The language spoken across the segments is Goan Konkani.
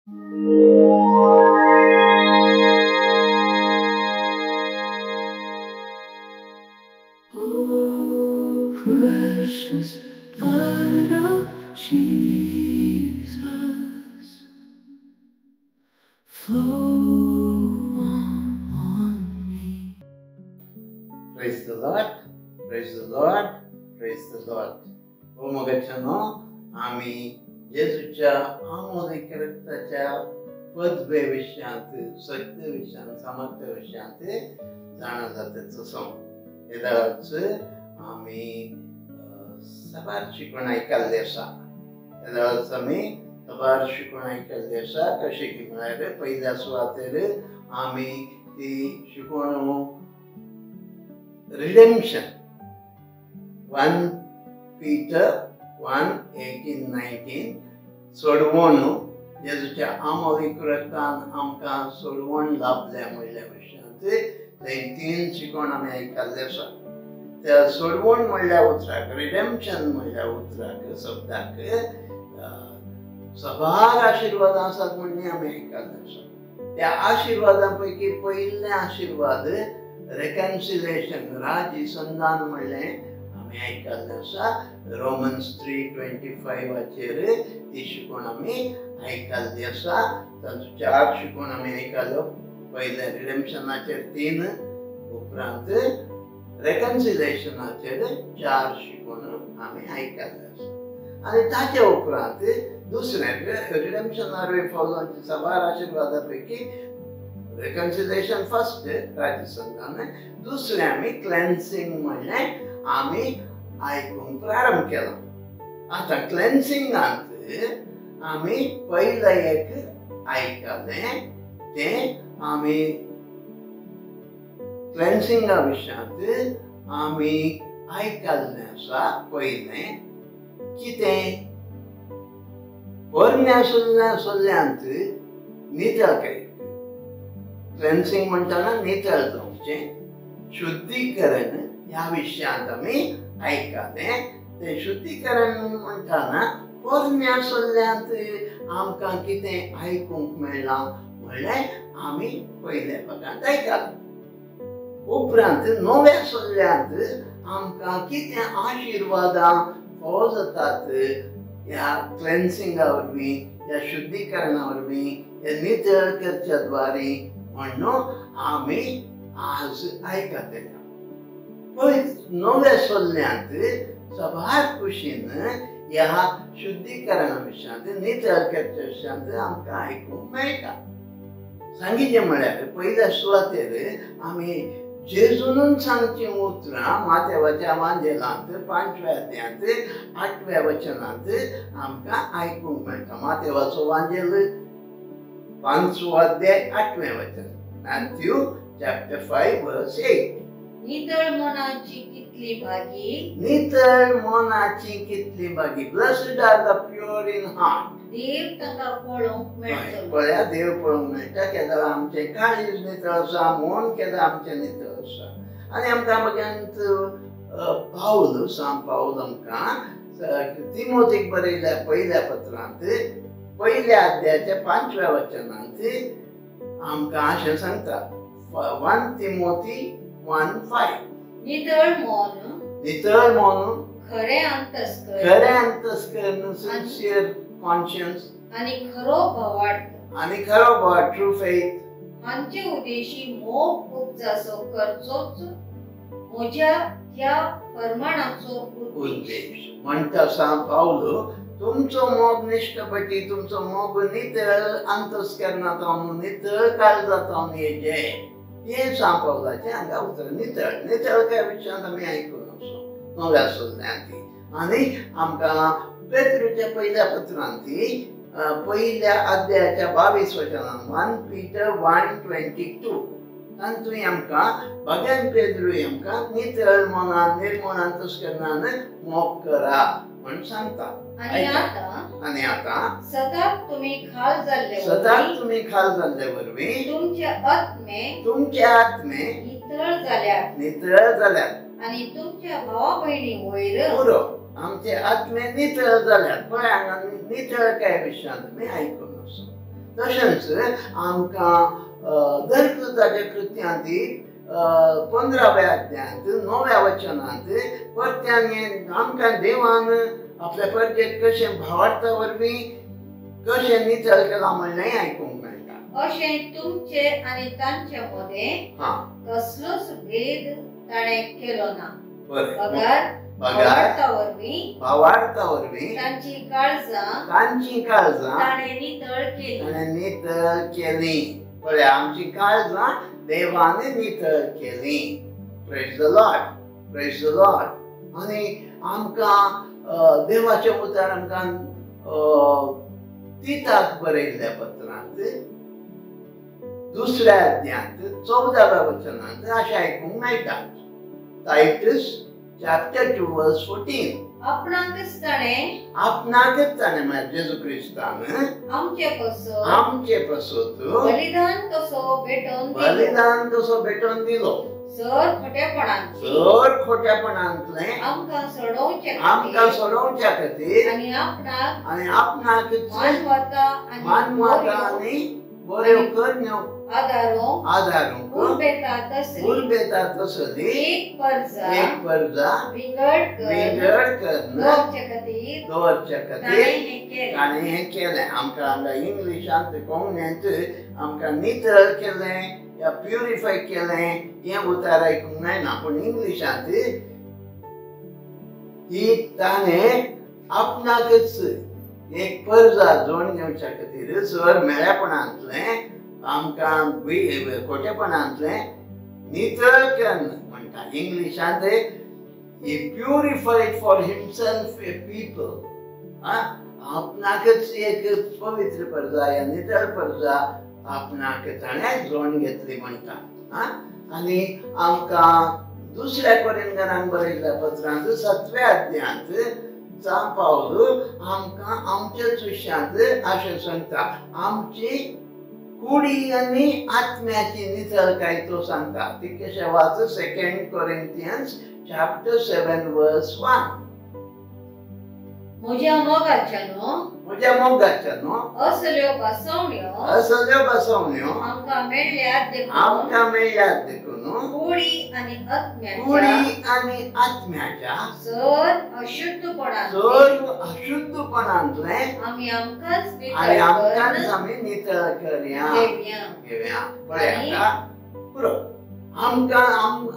Oh, precious blood of Jesus, flow on me. Praise the Lord, praise the Lord, praise the Lord. हो मोगाच्यानो, आमी जेजूच्या आमोलिक रक्ताच्या पदवे विशयांत, सत्य विशयांत, सामर्थ्य विशयांत जाणा जाता तसो येदोळच आमी साबार शिकवण आयकल्लें आसा. येदोळच आमी साबार शिकवण आयकल्लें आसा. कशें की म्हळ्यार पयल्या सुवातेर आमी ती शिकवण रिडेम्शन 1 Peter 1:18-19 सोडवण, जेजूच्या आमोलिक रक्तान आमकां सोडवण लाभलें म्हणल्या विशयांत थंय तीन शिकवण आमी आयकल्लें आसा. त्या सोडवण म्हणल्या उतराक, रिडेम्शन म्हणल्या उतराक, शब्दाक साबार आशिर्वादां आसात म्हणून आमी आयकल्लें आसा. त्या आशिर्वादां पैकी पयलें आशिर्वाद रेकन्सिलेशन, राजी संधान म्हणलें आमी आयकल्लें आसा. रोमन्स 3:25 ती शिकवण आमी आयकल्ली आसा. तांचो 4 शिकवण आमी आयकलो. पयल्या रिडेम्शनाचेर 3, उपरांत रेकन्सिलेशनाचेर 4 शिकवण आमी आयकल्ले आसा. आनी ताच्या उपरांत दुसरें रिडेम्शनार फॉलोवची साबार आशिर्वादा पैकी रेकन्सिलेशन फर्स्ट, राजसंधान, दुसरें आमी क्लेन्सिंग म्हणलें आमी आयकूंक प्रारंभ केलो. आतां क्लेन्सिंगांत आमी पयलें एक आयकलें तें आमी क्लेन्सिंगा विशयांत आमी आयकल्लें आसा. पयलें कितें, पोरण्या सल्ल्यांत नितळ करप. क्लेन्सिंग म्हणटना नितळ जावचें, शुद्धीकरण ह्या विशयांत आमी आयकलें. तें शुद्धीकरण म्हणटना पोरण्या सल्ल्यांत आमकां कितें आयकूंक मेळ्ळां म्हणलें आमी पयल्या भागांत आयकलें. उपरांत नव्या सल्ल्यांत आमकां कितें आशिर्वादां फावो जातात ह्या क्लेन्सिंगा वरवीं, ह्या शुद्धीकरणा वरवीं, ह्या नितळ करच्या द्वारे म्हणून आमी आज आयकतले. पळय नव्या सल्ल्यांत साबार कुशीन ह्या शुद्धीकरणा विशयांत, नितळ करच्या विशयांत आमकां आयकूंक मेळटा. सांगितलें म्हळ्यार पयल्या सुवातेर आमी जेजूनून सांगचीं उतरां मातेवाच्या वांजेलांत 5व्या अध्यायांत 8व्या वचनांत आमकां आयकूंक मेळटा. मातेवाचो वांजेल 5वो अध्याय 8वें वचन, मॅथ्यू चॅप्टर 5 वर्स 8. नितळ मनाची कितली भागी, नितळ मनाची कितली भागी. Blessed are the pure in heart. देव ताका पळोवंक मेळटलो. पळया, देव पळोवंक मेळटा. केदां आमचें काळीज नितळ आसा, मन केदां आमचें नितळ आसा. आनी आमकां भगवंत पावल, सांत पावल आमकां तिमोतीक बरयल्या पयल्या पत्रांत 1ल्या अध्यायाच्या 5व्या वचनांत आमकां अशें सांगता, 1 तिमोती 1:5. नितळ मन, नितळ मन, खरें अंतस्करण, खरें अंतस्करण, सिन्सियर कॉन्शियन्स, आनी खरो भावार्थ, आनी खरो भावार्थ, ट्रू फेथ, हांचे उद्देशी मोग उपजासो करचोच म्हज्या ह्या फर्माणाचो उद्देश. म्हणटा सांत पावल, तुमचो मोग निश्कपटी, तुमचो मोग नितळ अंतस्करणांत जावन, नितळ काळजांत जावन येचें. हें सांत पावलाचें हांगा उतर नितळ. नितळ काय विशयांत आमी आयकून आसो नव्या सल्ल्यांत. आनी आमकां पेत्रूच्या पयल्या पत्रांत 1ल्या अध्यायाच्या 22 वचनान, 1 पीटर 1:22 तातूंत आमकां भगवान पेद्रू आमकां नितळ मनान, निर्मळ अंतस्करणान मोग करा म्हण सांगता. आनी आतां सदांच तुमी खाल जाल्ले, सदांच तुमी खाल जाल्ले वरवीं तुमचे आत्मे, तुमचे आत्मे नितळ जाल्यात, नितळ जाल्यात आनी तुमच्या भावा भयणी वयर पुरो. आमचे आत्मे नितळ जाल्यात. पळय हांगा नितळ काय विशयांत आमी आयकून आसा. तशेंच आमकां दरकृताच्या कृत्यांत 15व्या अध्यायांत 9व्या वचनांत परत्यान आमकां देवान आपल्या परजेक कशें भावार्था वरवीं कशें नितळ केलां म्हणलें आयकूंक मेळटा. अशें तुमचे आनी तांचे मदें कसलोच भेद ताणें केलो ना, बगर भावार्था वरवीं तांची काळजां ताणें नितळ केली. पळय, आमची काळजां देवान नितळ केली. Praise the Lord, praise the Lord. आनी आमकां देवाचें उतर आमकां तिताक बरयल्ल्या पत्रांत 2व्या अध्यायांत 14व्या वचनांत अशें आयकूंक मेळटा. Titus chapter 2 verse 14. आपणाकच ताणें म्हळ्यार जेजू क्रिस्तान आमचे पासत बलिदान कसो भेटोवन दिलो, सर खोटेपणांतलें आमकां सोडोवच्या खातीर आनी आपणाक मानवता आनी बऱ्यो करण्यो आदारूंक उर्बेता तसली एक परजा विंगड करून दवरच्या खातीर ताणें हें केलें. आमकां हांगा इंग्लिशांत कोंकणींत आमकां नितळ केलें या प्युरिफाय केलें हें उतर आयकूंक मेळना, पूण इंग्लिशांत ही ताणें आपणाकच एक परजा जोडून घेवच्या खातीर सर मेळेपणांतलें आमकां खोटेपणांतलें नितळ करून म्हणटा. इंग्लिशांत he purified for himself a people. आपणाकच एक पवित्र परजा या नितळ परजा आपणाक ताणें जोडून घेतली म्हणटा. आनी आमकां 2 कोरिंथांक बरयल्ल्या पत्रांत 7व्या अध्यायांत सांत पावल आमकां आमच्याच विशयांत अशें सांगता, आमची कुडी आनी आत्म्याची नितळकाय तो सांगता. ती कशें वाच 2 Corinthians chapter 7 verse 1. म्हज्या मोगाच्यानो असल्यो बसवण्यो आमकां मेळ्ळ्यात देखून कुडी आनी आत्म्याच्या सर अशुद्धपणांतलें आमी आमकांच आमी नितळ करया घेवया. पळय आतां पुरो आमकां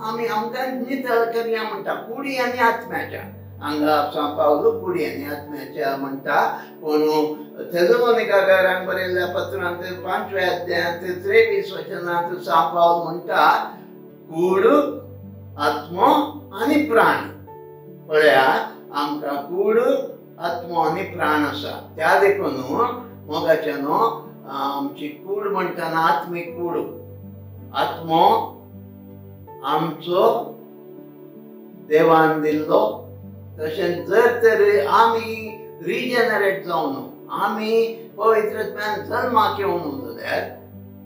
आमी आमकां नितळ करया म्हणटा कुडी आनी आत्म्याच्या. हांगा सांत पावल कुडी आनी आत्म्याच्या म्हणटा, पूण थेसलोनिकाकारांक बरयल्ल्या पत्रांत 5व्या अध्यायांत 23 वचनांत सांत पावल म्हणटा कूड, आत्मो आनी प्राण. पळया, आमकां कूड, आत्मो आनी प्राण आसा. त्या देखून मोगाच्यानो आमची कूड म्हणटाना आत्मीक कूड, आत्मो आमचो देवान दिल्लो. तशेंच जर तर आमी रिजनरेट जावन आमी पवित्रत्म्यान जल्माक येवन जाल्यार,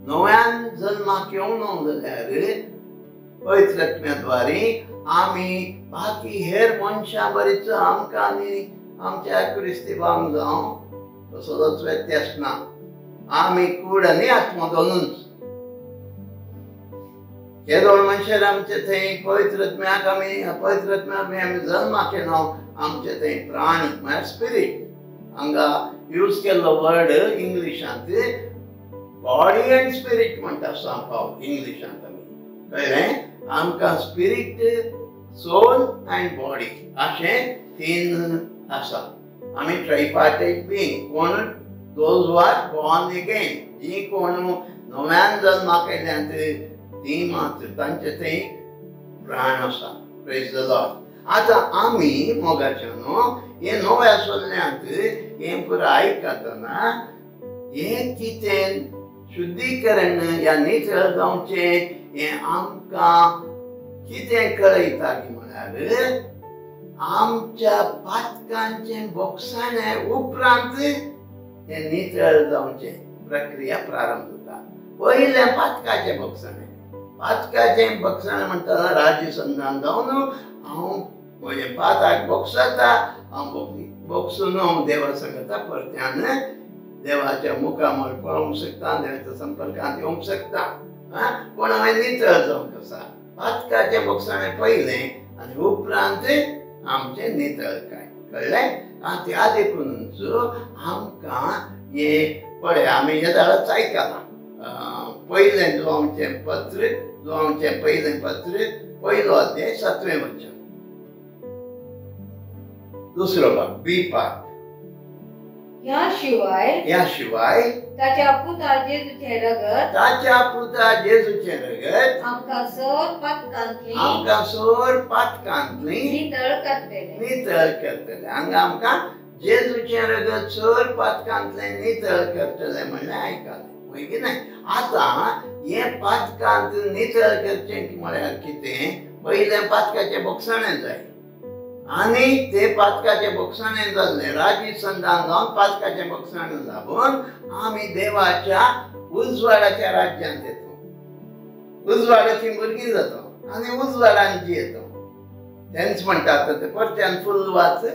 नव्यान जल्माक येवन जाल्यार पवित्रत्म्या द्वारे आमी बाकी हेर मनशां बरीच आमकां आनी आमच्या क्रिस्तीबांक जावं तसोच व्यत्यास ना. आमी कूड आनी आत्मो दोनूच. हे दोन मनशां आमचे थंय पवित्रत्म्याक आमी पवित्रत्म्याक आमी जल्माक येना, आमचे थंय प्राण म्हळ्यार स्पिरीट. हांगा यूज केल्लो वर्ड इंग्लिशांत बॉडी एंड स्पिरीट म्हणटा सांत पावल इंग्लिशांत. आमी कळ्ळें, आमकां स्पिरीट, सोल अँड बॉडी अशें 3 आसा. आमी ट्रायपार्टायट बीइंग. कोण those who are born again, जी कोण नव्यान जल्माक आयल्यांत ती मात्र तांचे थंय प्राण आसा. Praise the Lord. आतां आमी मोगाच्यानो हे नव्या सोल्ल्यांत हें पुरो आयकतना हें कितें शुद्धीकरण या नितळ जावचें हें आमकां कितें कळयता की म्हळ्यार आमच्या पातकांचें बोगसाणें उपरांत हें नितळ जावचें प्रक्रिया प्रारंभ जाता. पयलें पातकाचें बोगसाणें, पातकाचें बोगसाणें म्हणटना राज्य संधान जावन हांव म्हजें पाताक बोगसता, हांव बोगसून हांव देवा सांगता परत्यान देवाच्या मुखामळ पळोवंक शकता, देवाच्या संपर्कांत येवंक शकता. पूण हांवें नितळ जावंक आसा. पातकाचें बोगसाणें पयलें आनी उपरांत आमचें नितळकाय. कळ्ळें? त्या देखूनच आमकां हें पळय आमी हें जाल्यार आयकलां. पयलें जो आमचें पत्र, जो आमचें पयलें पत्र, पयलो अध्याय 7वें वचन, दुसरो भाग, बी पार्ट. ह्या शिवाय ताच्या पुता जेजूचें रगत, ताच्या पुता जेजूचें रगत आमकां सर पातकांतली, आमकां सर पातकांतली नितळ करतलें, नितळ करतलें. हांगा आमकां जेजूचें रगत सर पातकांतलें नितळ करतलें म्हणलें आयकलें, वय की न्हय? आतां हें पातकांत नितळ करचें म्हळ्यार कितें? पयलें पातकाचें बोगसाणें जाय आनी ते पातकाचें बोगसाणें जाल्लें राजी संदान जावन पातकाचें बोगसाणें लाबून आमी देवाच्या उजवाडाच्या राज्यांत येतो, उजवाडाची भुरगीं जाता आनी उजवाडान जियेता. तेंच म्हणटात ते परत्यान फुल वाच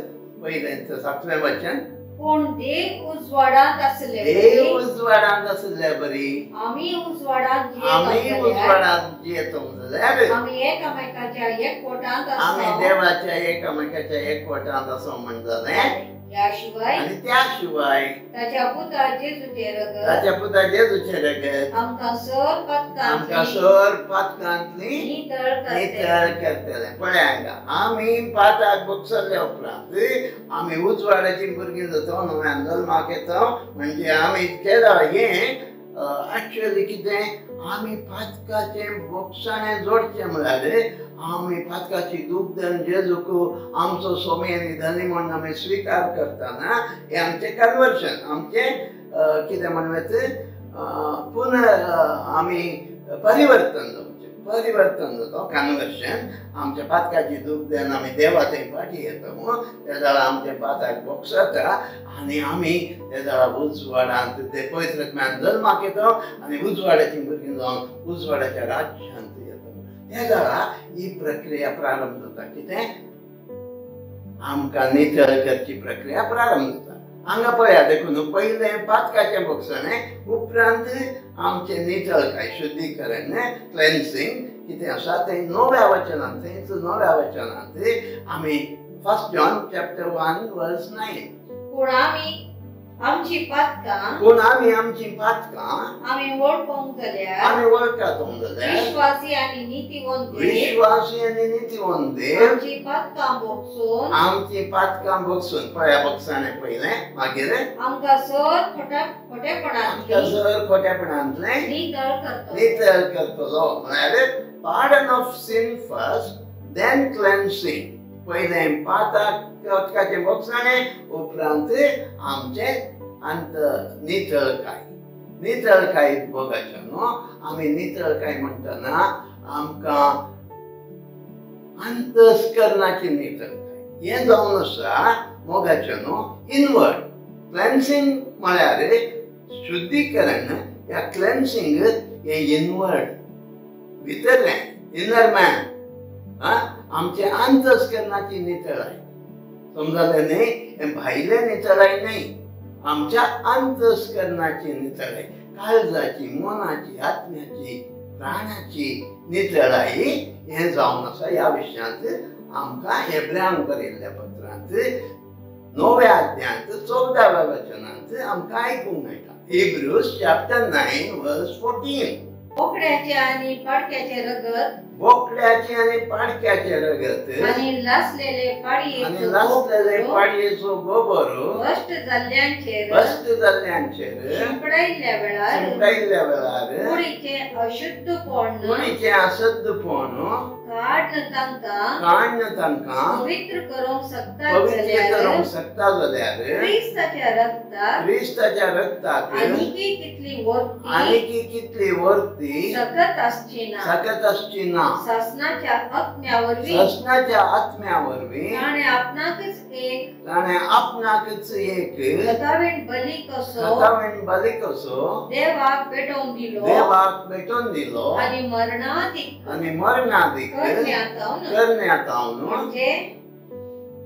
पयलें 7वें वचन. पूण देव उजवाडांत आसले, देव उजवाडांत आसले बरी आमी उजवाडांत, आमी उजवाडांत जियेतो जाल्यार आमी एकामेकाच्या एकवटांत, आमी देवाच्या एकामेकाच्या एकवटांत आसो म्हण जालें. ह्या शिवाय आनी त्या शिवाय ताच्या पुता जेजूचें रगत, ताच्या पुता जेजूचें रगत आमकां सर पातकांतली, आमकां सर पातकांतली नितळ करतलें. पळय हांगा आमी पाताक बोगसले उपरांत आमी उजवाडाची भुरगीं जाता, नव्यान जल्माक येता. म्हणजे आमी केदाळ हें एक्चुअली कितें आमी पातकाचें बोगसाणें जोडचें म्हळ्यार आमी पातकाची दूख दिवन जेजूक आमचो स्वामी आनी धनी म्हणून आमी स्विकार करतना हें आमचें कन्वर्शन, आमचें कितें म्हणूं पुनर आमी परिवर्तन जावचें, परिवर्तन जाता कन्वर्शन. आमच्या पातकाची दूख दिवन आमी देवा थंय फाटी येता, त्या जाल्यार आमच्या पाताक बोगसता आनी आमी त्या जाल्यार उजवाडांत ते पवित्र आत्म्यान जल्माक येता आनी उजवाडाची भुरगीं जावन उजवाडाच्या राज्यांत येता. त्या जाल्यार ही प्रक्रिया प्रारंभ जाता. कितें? आमकां नितळ करची प्रक्रिया प्रारंभ जाता. हांगा पळया देखून पयलें पातकाचें बोगसणें, उपरांत आमचें नितळकाय, शुद्धीकरण, क्लेन्सिंग कितें आसा तें नव्या वचनांत, थंयच नव्या वचनांत आमी 1 John chapter 1 verse 9. पूण आमी आमची पातकां, पूण आमी आमची पातकां आमी वळखूंक जाल्यार, आमी वळखतों जाल्यार विश्वासी आनी नीतिवंत देव, विश्वासी आनी नीतिवंत देव आमची पातकां बोगसून, आमची पातकां बोगसून. पळया बोगसाणें पयलें, मागीर आमकां सर खोटेपणांतलें, आमकां सर खोटेपणांतलें नितळ करतलो, नितळ करतलो. म्हळ्यार pardon of sin first, then cleansing. पयलें पातकाचें बोगसाणें, उपरांत आमचें अंत नितळकाय. नितळकाय भोगाचें न्हू. आमी नितळकाय म्हणटना आमकां अंतस्करणाची नितळकाय हें जावन आसा मोगाचें न्हू. इनवर्ड क्लेन्सिंग म्हळ्यार शुद्धीकरण. ह्या क्लेन्सिंग हें इनवर्ड, भितरलें, इनर मॅन, आमचें अंतस्करणाची नितळाय. समजलें न्ही? हें भायलें नितळाय न्हय, आमच्या अंतस्करणाची नितळाय, काळजाची, मनाची, आत्म्याची, प्राणाची नितळाय हें जावन आसा. ह्या विशयांत आमकां हेब्र्यांक बरयल्ल्या पत्रांत 9व्या अध्यायांत 14व्या वचनांत आमकां आयकूंक मेळटा. Hebrews chapter 9 verse 14. बोकड्याचें आनी पाडक्याचें रगत, बोकड्याचें आनी पाडक्याचें रगत आनी लासलेले आनी लासलेले पाडयेचो गोबर भश्ट जाल्ल्यांचेर, भश्ट जाल्ल्यांचेर शिंपडायल्ल्या वेळार, शिंपडायल्ल्या वेळार कुडीचें अशुद्धपण, कुडीचें अशुद्धपण काडून तांकां, काडून तांकां पवित्र करूंक शकता, पवित्र करूंक शकता जाल्यार क्रिस्ताच्या रगताक, क्रिस्ताच्या रगताक आनीकी कितली वर्ती, आनीकी कितली वर्ती सकत आसची ना, सकत आसची ना. सासनाच्या आत्म्या वरवीं, सासनाच्या आत्म्या वरवीं ताणें आपणाकच एक, ताणें आपणाकच एक खतावीण बली कसो, खतावीण बली कसो देवाक भेटोवन दिलो, देवाक भेटोवन दिलो आनी मरणादीक, आनी मरणादीक करण्यांत करण्यांत म्हणजे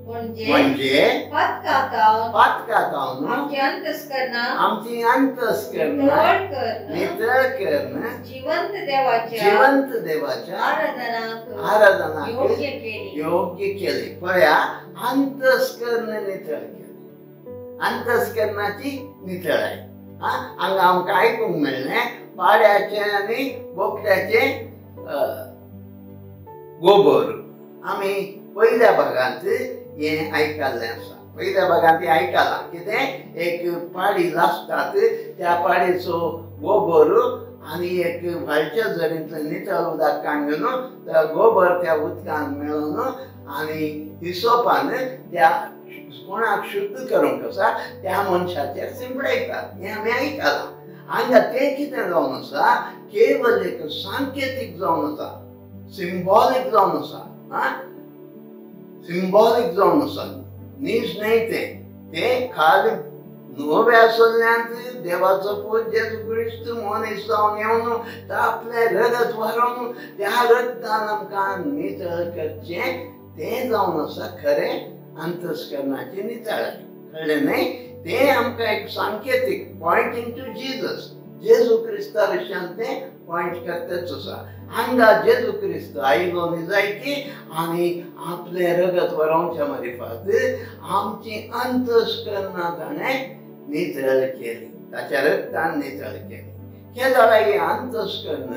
म्हणजे पातकां आमची अंतस्करणां नितळ करून जिवंत देवाच्या आराधनाक योग्य केली. पळया, अंतस्करण नितळ केलें, अंतस्करणाची नितळाय. हांगा आमकां आयकूंक मेळ्ळें पाड्याचें आनी बोकड्याचें गोबर. आमी पयल्या भागांत हें आयकल्लें आसा. पयल्या भागांत हें आयकलां कितें, एक पाडी लासतात, त्या पाडीचो गोबर आनी एक व्हाळच्या झरींतलें नितळ उदक काडून त्या गोबर त्या उदकान मेळून आनी हिसोपान त्या कोणाक शुद्ध करूंक आसा त्या मनशाचेर शिंपडायतात. हें आमी आयकलां. हांगा तें कितें जावन आसा, केवल एक सांकेतीक जावन आसा, सिंबॉलीक जावन आसा. सिंबॉलीक जावन आसा, नीज न्हय तें. तें खाली नव्या सल्ल्यांत देवाचो पूत जेजू क्रिस्त मनीस जावन येवन आपलें रगत वारोवन त्या रगतान आमकां नितळ करचें तें जावन आसा खरें अंतस्करणाची नितळाय. कळ्ळें न्हय? तें आमकां एक सांकेतीक पॉयंटींग टू जीजस, जेजू क्रिस्ता विशयान तें पॉयंट करतेच आसा. हांगा जेजू क्रिस्त आयलो निजायकी आनी आपलें रगत वरोवच्या मारिफात आमची अंतस्करणां ताणें नितळ केली, ताच्या रगतान नितळ केली. केदळा हें अंतस्करण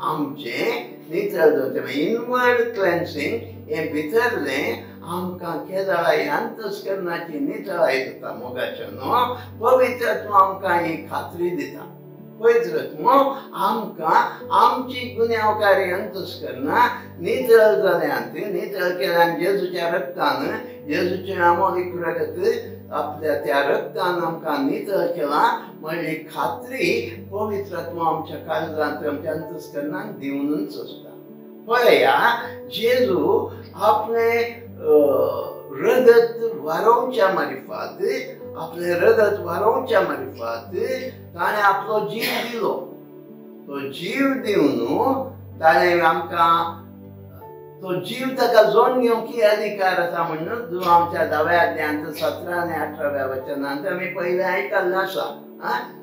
आमचें नितळ जावचें, इनवर्ड क्लेन्सिंग हें भितरलें आमकां केदळा हें अंतस्करणाची नितळाय जाता. मोगाचें न्हू, पवित्रत्व आमकां ही खात्री दिता. पवित्रत्व आमकां आमची गुन्यांवकारी अंतस्करणां नितळ जाल्यांत, नितळ केल्यान जेजूच्या रगतान, जेजूचें अमोलीक रगत आपल्या त्या रगतान आमकां नितळ केलां म्हणली खात्री पवित्रत्व आमच्या काळजांत, आमच्या अंतस्करणान दिवनूच आसता. पळया, जेजू आपलें रगत वारोवच्या मारिफात, आपलें रगत वारोवच्या मारिफात ताणें आपलो जीव दिलो. तो जीव दिवन ताणें आमकां तो जीव ताका जोड घेवंक अधिकार आसा म्हणून जो आमच्या 10व्या अध्यायांत 17 आनी 18व्या वचनांत आमी पयलें आयकल्लें आसा.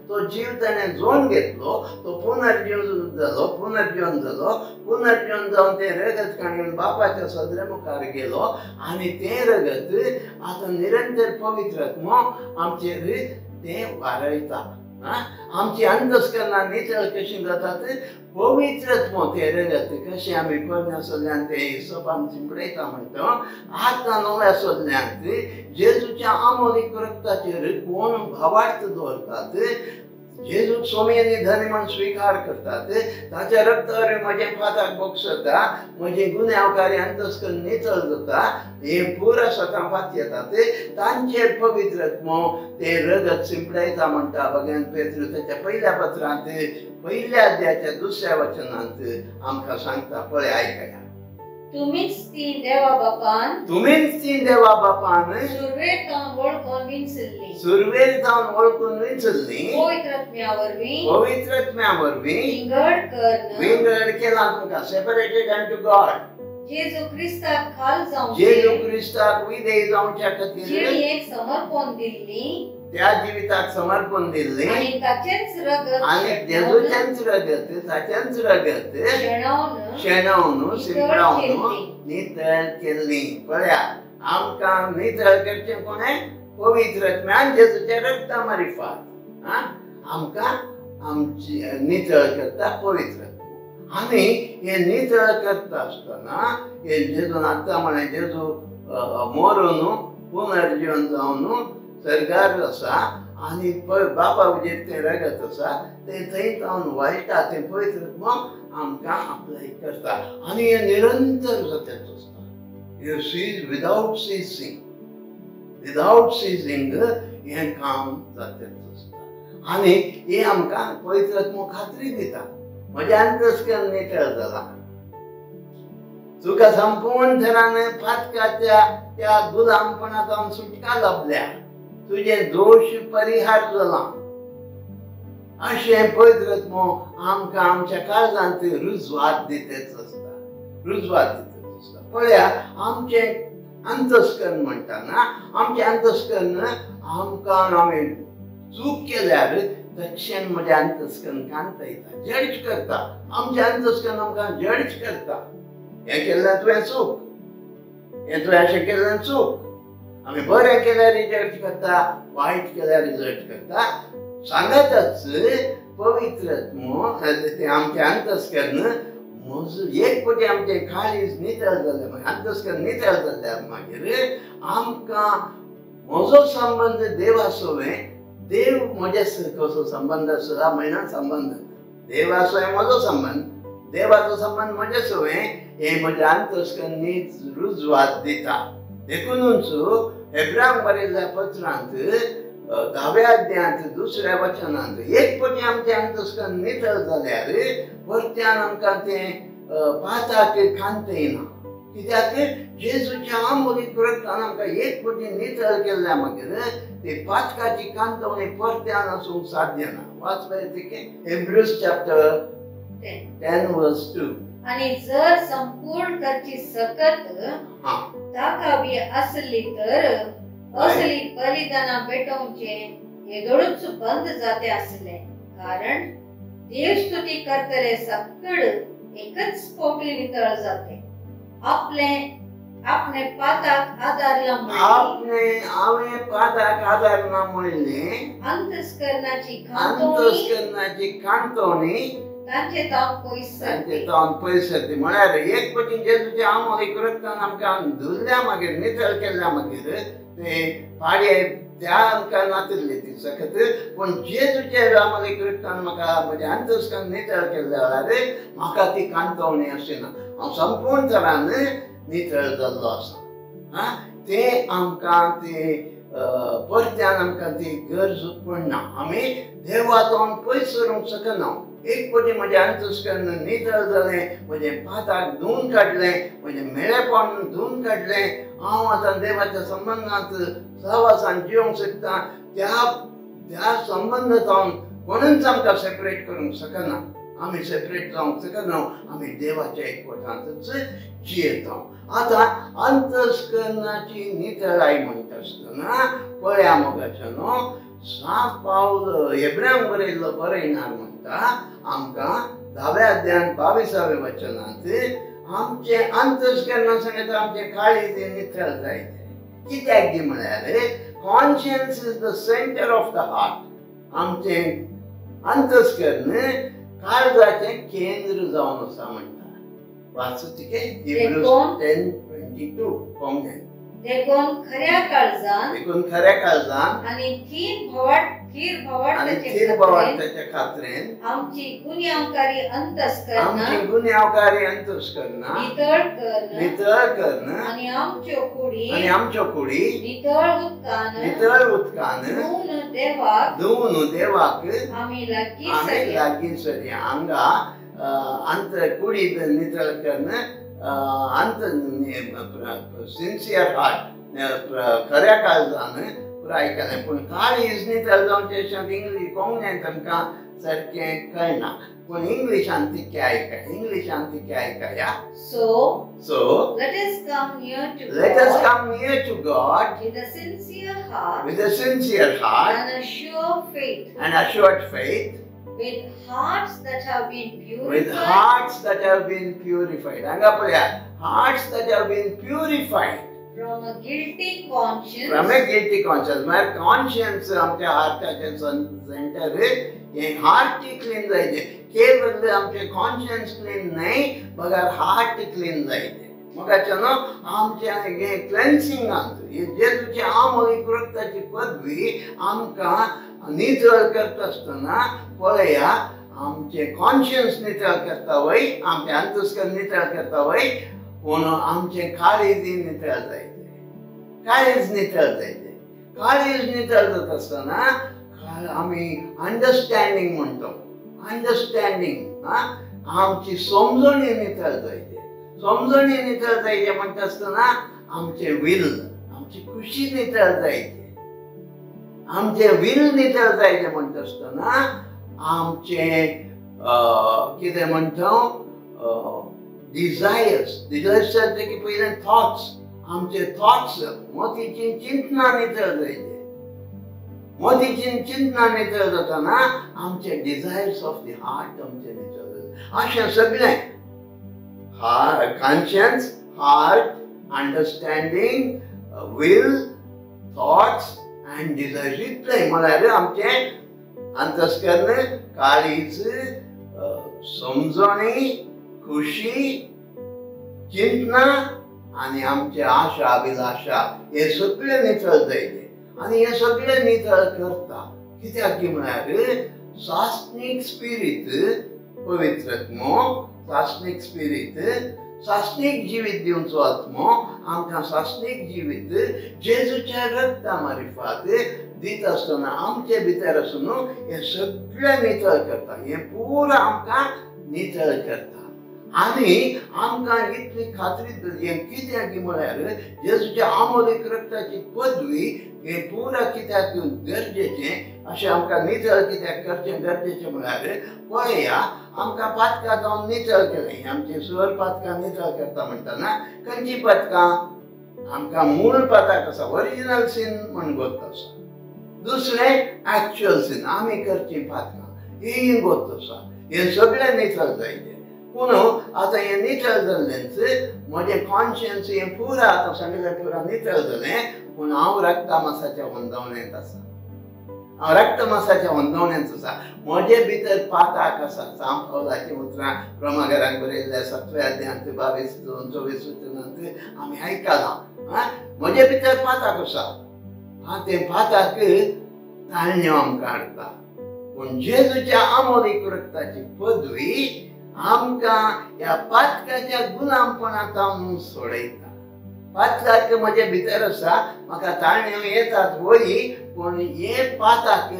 तो जीव ताणें जोड घेतलो, तो पुनर्जीव जालो, पुनर्जीवन जालो. पुनर्जीवन जावन तें रगत काडून बापाच्या सदरे मुखार गेलो आनी तें रगत आतां निरंतर पवित्रत्व आमचेर तें वारयता. आमची अंतस्करणां नितळ कशीं जातात, पवित्रत्व तें रगत कशें आमी पोरण्या सल्ल्यान तें हिसोबान शिंपडयता म्हणटा. आतां नव्या सल्ल्यांत जेजूच्या अमोलीक रगताचेर कोण भावार्थ दवरतात, जेजूक स्वामी आनी धनी म्हण स्विकार करतात, ताच्या रगतार म्हजें पाताक बोगसता, म्हजें गुन्यांवकारी अंतस्करण नितळ जाता, हें पुरा सतां पात येतात, तांचेर पवित्रत्व तें रगत शिंपडायता म्हणटा. भगवान पेत्र ताच्या पयल्या पत्रांत 1ल्या अध्यायाच्या 2ऱ्या वचनांत आमकां सांगता. पळय, आयकया. तुमीच ती देवा बापान, तुमीच ती देवा बापान सुरवेर जावन वळखून विंचल्ली, सुरवेर जावन वळखून विंचल्ली, पवित्रत्म्या वरवीं, पवित्रत्म्या वरवीं विंगड करून, विंगड केला तुमकां, सेपरेटेड अंटू गॉड. जेजू क्रिस्ताक खाल जावचें, जेजू क्रिस्ताक विधेय जावच्या खातीर जिणेक समर्पण दिल्ली, त्या जिविताक समर्पण दिल्ली आनी ताचेंच रगत, आनी जेजूचेंच रगत, ताचेंच रगत शेणोवन शेणोवन शिंपडावन नितळ केल्ली. पळया, आमकां नितळ करचें कोणें? पवित्रत्म्यान जेजूच्या रगता मारिफात आमकां आमची नितळ करता पवित्रत्व. आनी हें नितळ करता आसतना हे जेजून आतां म्हळें, जेजू मरून पुनर्जीवन जावन सर्गार आसा आनी बापा उजेर तें रगत आसा तें थंय जावन वाळटा, तें पवित्रत्व आमकां अप्लाय करता आनी हें निरंतर जातेच आसता. हें cease without ceasing, without ceasing हें काम जातेच आसता आनी हें आमकां पवित्रत्व खात्री दिता. म्हजें अंतस्करण नितळ जालां, तुका संपूर्ण थरान पातकाच्या त्या गुलामपणांत सुटका लाभल्या, तुजे दोश परिहार जाला, अशें पवित्रत्व आमकां आमच्या काळजांत रुजवात दितेच आसता, रुजवात दितेच आसता. पळया, आमचें अंतस्कर्ण म्हणटाना आमचें अंतस्कर्ण आमकां आमी चूक केल्यार तक्षण म्हजें अंतस्कर्ण कांतयता, जज करता. आमचें अंतस्कर्ण आमकां जज करता, हें केल्ल्यान तुवें चूक, हें तुवें अशें केल्ल्यान चूक. आमी बरें केल्यार जज करता, वायट केल्यार जज करता. सांगतच पवित्र तें आमचें अंतस्कर्ण म्हजो एक पटी आमचें काळीज नितळ जालें, मागीर अंतस्कर्ण नितळ जाल्यार मागीर आमकां म्हजो संबंद देवा सोवें, देव म्हज्या कसो संबंद आसा म्हयन्या संबंद देवा सोवें म्हजो संबंद, देवाचो संबंद म्हज्या सोवें, हें म्हजें अंतस्कर्ण रुजवात दिता. देखूनच हेब्रांक बरयल्ल्या पत्रांत 10व्या अध्यायांत 2ऱ्या वचनांत एक पटी आमचें अंतस्कर्ण नितळ जाल्यार परत्यान आमकां तें पाताक कांत येना. कित्याक जेजूच्या आमोलीक रक्तान आमकां एक पटी नितळ केल्ल्या मागीर ते पातकाची कांतवणी परत्यान आसूंक साध्य ना. वाच पळय हिब्रूज चॅप्टर 10 verse 2. आणि जर संपूर्ण करची सकत ताकावी असली तर असली बलिदाना भेटोवचे येदोळूच बंद जाते असले, कारण देवस्तुती करतले सकड एकच फावटी नितळ जाते. आपले आपणे पाताक आदारला आपणे हांवें पाताक आदारला म्हणलें अंतस्करणाची अंतस्करणाची कांतवणी तांचे तावन पयस तांचे तावन पयस सरती. म्हळ्यार एक पटी जेजूचे आमोलीक रक्तान आमकां धुल्ल्या मागीर नितळ केल्ल्या मागीर ते पाडये त्या आमकां नातिल्ली ती सकत, पूण जेजूचे आमोलीक रक्तान म्हाका म्हजें अंतस्कर्ण नितळ केल्ल्या वेळार म्हाका ती कांतवणी आशिना, हांव संपूर्ण तरान नितळ जाल्लो आसा. आं तें आमकां ते परत्यान आमकां ती गरज पडना, आमी देवा तावन पयस सरूंक शकना. एक पटी म्हजें अंतस्कर्ण नितळ जालें, म्हजें पाताक धुवन काडलें, म्हजें मेळेपण धुवन काडलें, हांव आतां देवाच्या संबंदांत सहवासान जिवंक शकता. त्या त्या संबंद जावन कोणूच आमकां सेपरेट करूंक शकना, आमी सेपरेट जावंक शकना, आमी देवाच्या एकवटांतच जियेता. आतां अंतस्करणाची नितळाय म्हणटा आसतना पळया मोगाच्या न्हू सांत पावल हेब्र्यांक बरयल्लो बरयणार म्हणटा आमकां 10व्या अध्यायान 22व्या वचनांत आमचें अंतस्करणा सांगता आमचें काळीज नितळ जाय. कित्याक गी म्हळ्यार conscience is the centre of the heart. आमचें अंतस्करण काळजाचें केंद्र जावन आसा म्हणटा. वाच तिके हिब्रूज 10:22 कोंगें. देखून खऱ्या काळजान, देखून खऱ्या काळजान आनी थीर भावार्थाच्या खात्रेन आमची गुन्यांवकारी अंतस्करणा, आमची गुन्यांवकारी अंतस्करणा नितळ करून, नितळ करून आनी आमच्यो कुडी, आनी आमच्यो कुडी नितळ उदकान, नितळ उदकान धुवन देवाक, धुवन देवाक आमी लागीं आमी लागीं सरया. हांगा अंत कुडी नितळ करून अंत सिन्सियर हार्ट खऱ्या काळजान पुराय केलें, पूण काळीज नितळ जावचें अशें इंग्लीश कोंकणींत तांकां सारकें कळना, पूण इंग्लिशान तितकें आयकय, इंग्लिशान तितकें आयकया. So so let us come near to let us God come near to God with a sincere heart, with a sincere heart and a sure faith, and assured faith, with hearts that have been purified, with hearts that have been purified. हांगा पळया, hearts that have been purified from a guilty conscience, from a guilty conscience. म्हळ्यार कॉन्शियन्स आमच्या हार्टाचें सेंटर, हें हार्ट क्लीन जायचें. केवल आमचें कॉन्शियन्स क्लीन न्हय बगर हार्ट क्लीन जायचें. मोगाचें न्हू आमचें हें क्लेन्सिंगांत जेजूची आमोलीक रक्ताची पदवी आमकां नितळ करता आसतना पळया आमचें कॉन्शियन्स नितळ करता वय, आमचें अंतस्करण नितळ करता वय, पूण आमचें काळीज नितळ जायचें, काळीज नितळ जायचें. काळीज नितळ जाता आसतना आमी अंडरस्टँडींग म्हणटा, अंडरस्टँडींग आमची समजणी नितळ जायचें. समजणी नितळ जायचें म्हणटा आसतना आमचें will, आमची खुशी नितळ जायचें. आमचें will नितळ जायचें म्हणटा आसतना आमचें कितें म्हणटा डिजायर्स, डिजायर्स की पयलें थॉट्स, आमचे थॉट्स मोतीची चिंतना नितळ जायचे. मोतीची चिंतना नितळ जाताना आमचे डिझायर्स ऑफ the heart आमचे नितळ जाता. अशें सगळें conscience, heart, understanding, will, thoughts and desires इतलें म्हळ्यार आमचें अंतस्कर्ण, काळीज, समजणी, खुशी, चिंतना आनी आमचे आशा अभिलाशा हे सगळे नितळ जायचे. आनी हे सगळे नितळ करता कित्याक म्हळ्यार सासणीक स्पिरीत पवित्र आत्मो, सासणीक स्पिरीत सासणीक जिवीत दिवचो आत्मो आमकां सासणीक जिवीत जेजूच्या रक्ता मारिफात दिता आसतना आमचे भितर आसून हें सगळें नितळ करता, हें पुरा आमकां नितळ करता. आनी आमकां इतली खात्री हें कित्याक म्हळ्यार जेजूच्या आमोलीक रक्ताची पदवी हें पुरा कित्याक गरजेचें, अशें आमकां नितळ कित्याक करचें गरजेचें म्हळ्यार पळया आमकां पातकां जावन नितळ केलें. आमचें सर पातकां नितळ करता म्हणटना खंयचीं पातकां आमकां मूळ पातक आसा, ओरिजिनल सीन म्हण गोत्त आसा. दुसरें एक्चुअल सीन, आमी करचीं पातकां हीं गोत्त आसा. हें सगळें नितळ जायचें. पूण आतां हें नितळ जाल्लेंच म्हजें कॉन्शियन्स हें पुरा आतां सांगिल्लें पुरा नितळ जालें, पूण हांव रक्तमासाच्या वंदवणेंत आसा, हांव रक्तमासाच्या वंदवणेंत आसा. म्हजे भितर पाताक आसा. सांत पावलाचीं उतरां रोमाघराक बरयल्ल्या 7व्या अध्यायांत 22 24 वचनांत आमी आयकलां. म्हजे भितर पाताक आसा, आं तें पाताक ताळण्यो आमकां हाडटा. पूण जेजूच्या आमोलीक रक्ताची पदवी आमकां ह्या पातकाच्या गुलामपणांत सोडयता. पातकाक म्हजे भितर आसा, म्हाका ताळण्यो येतात वय, पूण हे पाताक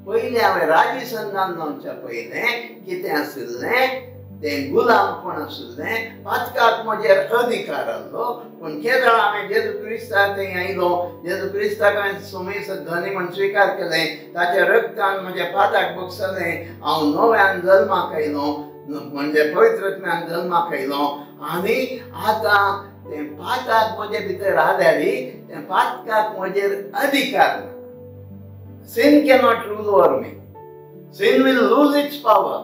पयलें हांवें राजी संधान जावच्या पयलें कितें आशिल्लें तें गुलामपण आशिल्लें. पातकाक म्हजेर अधिकार आसलो. पूण केदळ हांवें जेजू क्रिस्ताक थंय आयलो, जेजू क्रिस्ताक हांवें सुमेस धनी म्हण स्विकार केलें, ताच्या रक्तान म्हज्या पाताक बगसलें, हांव नव्यान जल्माक आयलो, म्हणजे पवित्र आत्म्यान जल्माक आयलो. आनी आतां तें पाताक म्हजे भितर आल्यार तें पातकाक म्हजेर अधिकार ना. Sin cannot rule over me. Sin will lose its power.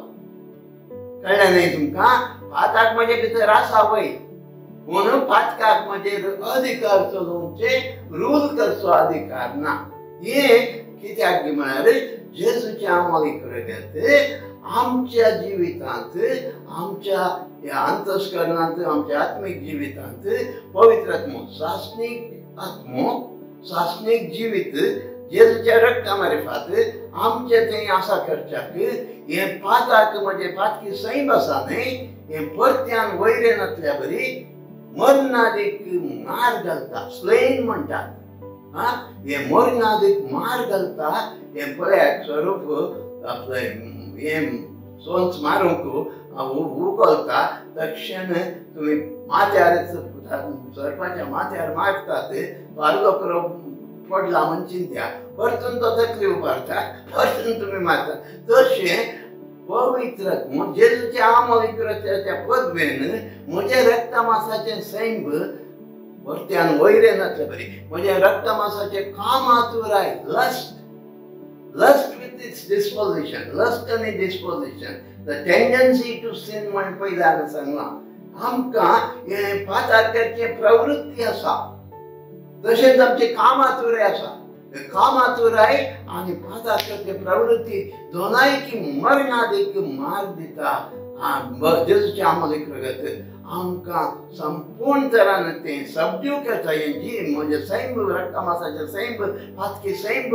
कळ्ळें न्ही तुमकां? पाताक म्हजे भितर आसा वय, पूण पातकाक म्हजेर अधिकार चलोवचे, रूल करचो अधिकार ना. हें कित्याक म्हळ्यार जेजूचें आमोलीक रगत आमच्या जिवितांत, आमच्या ह्या अंतस्करणांत, आमच्या आत्मीक जिवितांत पवित्र आत्मो, सासणीक आत्मो, सासणीक जिवीत जेजूच्या रक्ता मारिफात आमचे थंय आसा करच्याक हें पाताक म्हजें पातकी सैम आसा न्ही, हें परत्यान वयर येनातल्या बरी मरणादीक मार घालता, स्लेन म्हणटात. आं हें मरणादीक मार घालता. हें पळयात स्वरूप आपलें हें सोंस मारूंक उखलता तक्षण तुमी माथ्यार सरपाच्या माथ्यार मारतात, तो अर्दो करो पडला म्हण चिंत्या, परतून तो तकली उबारता, परतून तुमी मारता. तशें पवित्र जेजूच्या आमोलीक रक्ताच्या पदवेन म्हज्या रक्तमासाचें सैम परत्यान वयर येनातले बरी म्हज्या रक्तमासाचें कामातुराय, lust, lust with its disposition, lust आनी disposition, the tendency to sin म्हण पयलें हांवें सांगलां. आमकां हें पाताक करचें प्रवृत्ती आसा, तशेंच आमचे कामातुराय आसा. कामातुराय आनी पाताक करचे प्रवृत्ती दोनायकी मरणादीक मार दिता. जेजूचें आमोलीक रगत आमकां संपूर्ण तरान तें सबड्यू करता. हें जी म्हजें सैम रक्तमासाचें सैम पातकी सैम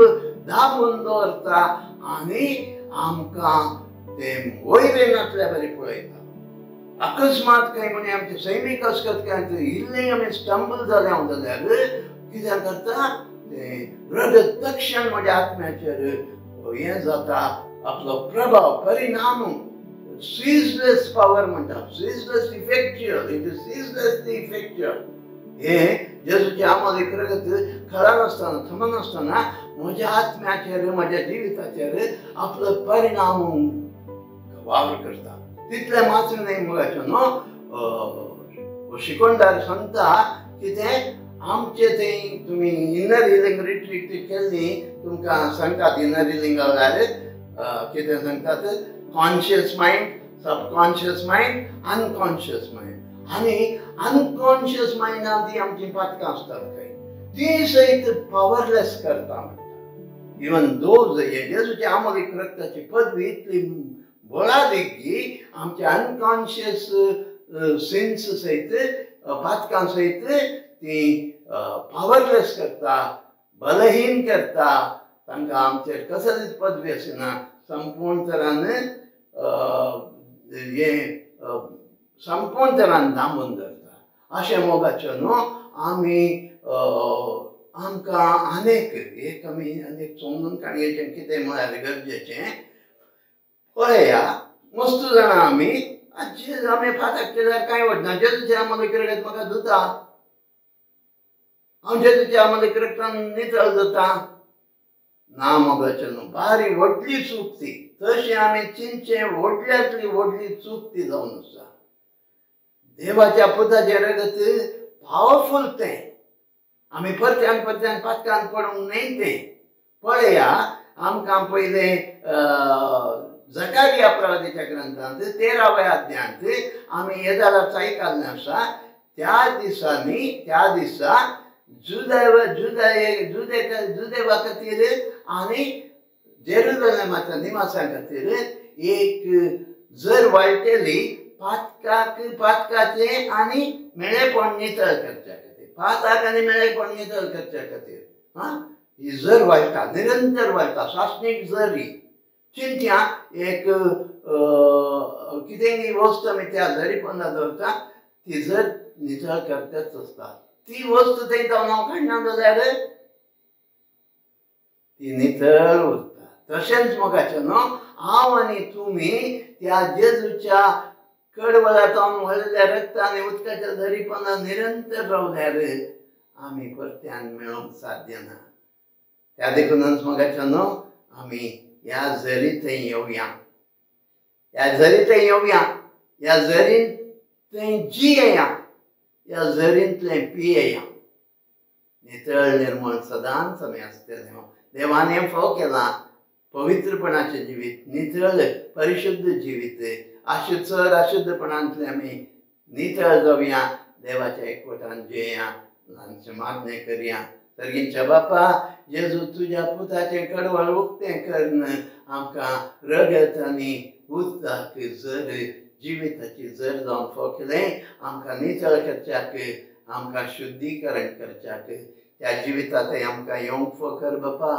दाबून दवरता आनी आमकां तें वयर येनातल्या बरी पळयता. अकस्मात काय म्हणजे आमचे सैमीक अस्कत काय इल्लें आमी स्टंबल जालें हांव जाल्यार कितें करता तें रगत तक्षण म्हज्या आत्म्याचेर हें जाता, आपलो प्रभाव परिणाम, सीजलेस पावर म्हणटा, ceaseless effectual, it is ceaselessly effectual. हें जेजूचें आमोलीक रगत खळनासतना थमनासतना म्हज्या आत्म्याचेर म्हज्या जिविताचेर आपलो परिणाम वावर करता. तितलें मात्र न्ही मगाचें न्हू शिकोणदार सांगता कितें आमचे थंय तुमी इनर हिलिंग रिट्रीट केल्ली तुमकां सांगतात. इनर हिलिंग जाल्यार कितें सांगतात? Conscious mind, subconscious mind, unconscious mind. आनी अनकॉन्शियस मायंडान ती आमची पातकां आसतात खंय, ती सयत पावरलेस करता म्हणटा. इवन those जेजूची आमोलीक रक्ताची पदवी इतली बळादीक की आमचे अनकॉन्शियस सिन्स सयत, पातकां सयत ती पावरलेस करता, बलहीन करता. तांकां आमचेर कसलीच पदवी आसना. संपूर्ण तरान हें संपूर्ण तरान दामून धरता. अशें मोगाचें न्हू आमी आमकां आनेक एक आमी आनीक समजून काडयेचें कितें म्हळ्यार गरजेचें. पळया मस्त जाणां आमी आमी फातक केल्यार कांय वचना. जेजूच्या आमोलीक रगत म्हाका धुता, हांव जेजूच्या आमोलीक रगतान नितळ जाता ना. मोगाचें न्हू, बारी व्हडली चूक ती. तशें आमी चिंतचें व्हडल्यांतली व्हडली चूक ती जावन आसा. देवाच्या पुताचें रगत पावरफूल तें. आमी परत्यान परत्यान पातकान पडूंक न्हय तें. पळया आमकां पयलें जकारिया प्रवादीच्या ग्रंथांत 13व्या अध्यायांत आमी येदाराच आयकल्लें आसा. त्या दिसांनी त्या दिसा जुदेवा खातीर आनी जेरुजलेमाच्या निवासां खातीर एक जर वाळटेली पातकाक पातकाचें आनी मेळेपण नितळ करच्या खातीर, पाताक आनी मेळेपण नितळ करच्या खातीर हां ही जर वाळटा, निरंतर वाळटा, सासणीक जरी. चिंत्या एक कितेंय वस्त आमी त्या जरी पोंदा दवरता ती जर नितळ करताच आसता. ती वस्त थंय जावन हांव काडना जाल्यार ती नितळ उरता. तशेंच मोगाचें न्हू हांव आनी तुमी त्या जेजूच्या कडवळांत व्हडल्या रगता आनी उदकाच्या जरीपणां निरंतर रावल्यार आमी परत्यान मेळोवंक साध्य ना. त्या देखूनच मोगाचें न्हू आमी ह्या झरी थंय येवया, ह्या झरी थंय येवया, ह्या झरींत थंय जियेया, ह्या झरींतलें पियेया. नितळ निर्मळ सदांच आमी आसतले. देवान हें फोव केलां पवित्रपणाचें जिवीत, नितळ परिशुद्ध जिवीत. अशुद्ध चड अशुद्धपणांतलें आमी नितळ जावया, देवाच्या एकवटान जियेया, ल्हानशें मागणें करया. सर्गींच्या बापा जेजू तुज्या पुताचें कडवळ उक्तें करून आमकां रगत आनी उदकाक जर जिविताची जर जावन फोव केलें आमकां नितळ करच्याक, आमकां शुद्धीकरण करच्याक. त्या जिवितांतय आमकां येवंक फोव कर बापा,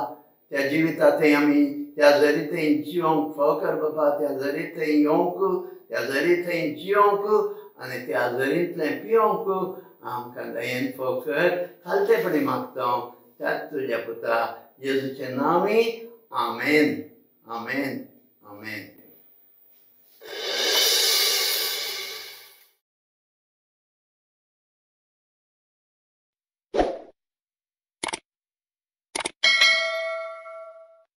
त्या जिवितांतय आमी त्या जरी थंय जिवंक फोव कर बापा, त्या जरी थंय येवंक, त्या जरी थंय जिवंक आनी त्या जरींतलें पिवंक आमकां दयेन फोव कर. खालतेपणी मागता त्याच तुज्या पुता जेजूचें नांवी. आमेन, आमेन, आमेन.